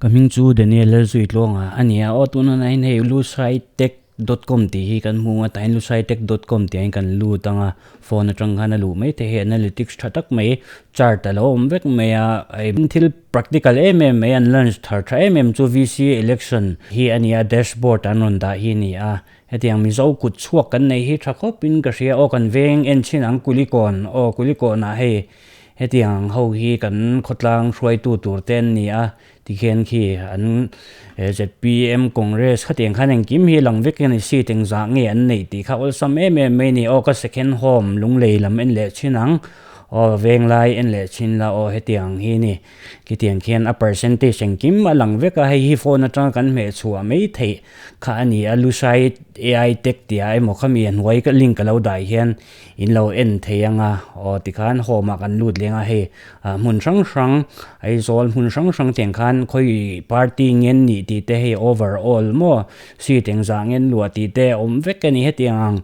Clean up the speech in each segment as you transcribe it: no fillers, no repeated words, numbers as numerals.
Ka hming chu Daniel Lalzuitluanga a ni a, aw tunah hian hei lusaitech.com tih hi kan hmu a, tah hian lusaitech.com tih ah hian kan lut ang a, phone atang khan a luh mai theih hei analytics tha tak mai chart a lo awm vek mai a, thil practical em em mai an launch thar tha em em chu VC election hi a ni a, dashboard an rawn dah hi a ni a, hetiang Mizo kut chhuak kan nei hi tha khawp in ka hria, aw kan veng en chhin ang Kulikawn, aw Kulikawn ah hei Hetiang ang ho hi kan khawtlang hruaitu tur te an ni a, tikhian khi an zpm Congress khatiang khan engkim hi lang vek a ni seat engzah nge an neih tih kha awlsam em em mai a ni. Aw ka second home lunglei lam en leh thin ang, aw venglai en leh thin la aw hetiang ang hi a ni. Khitiang khian a percentage engkim a lang vek a, hei hi phone atanga kan hmeh chhuah mai theih kha a ni a, Lusai AI tech tih ah emaw khami a hnuai ka link a lo dah hian In lo en thei ang a, aw tikhan home ah kan lut leng a hei ah hmun hrang hrang Aizawl hmun hrang hrang tiang khan khawi party ngen nih tih te hei overall maw seat engzah ngen luah tih te a awm vek a ni hetiang ang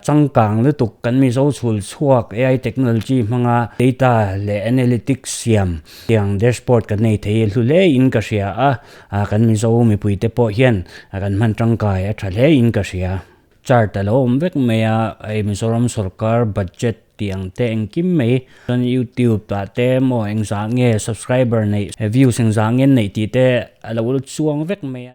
changkang lutuk kan Mizo chhul chhuak ai technology hmanga data leh analytics siam tiang dashboard kan nei thei hlu hle in ka hria a ah kan Mizo mipui te pawh hian kan hman tangkai a tha hle in ka hria. Chart a lo awm vek mai a, hei Mizoram sorkar budget tih ang te engkim mai chuan youtube ah te emaw engzah nge subscriber neih views engzah nge an neih tih te a lo chuang vek mai a.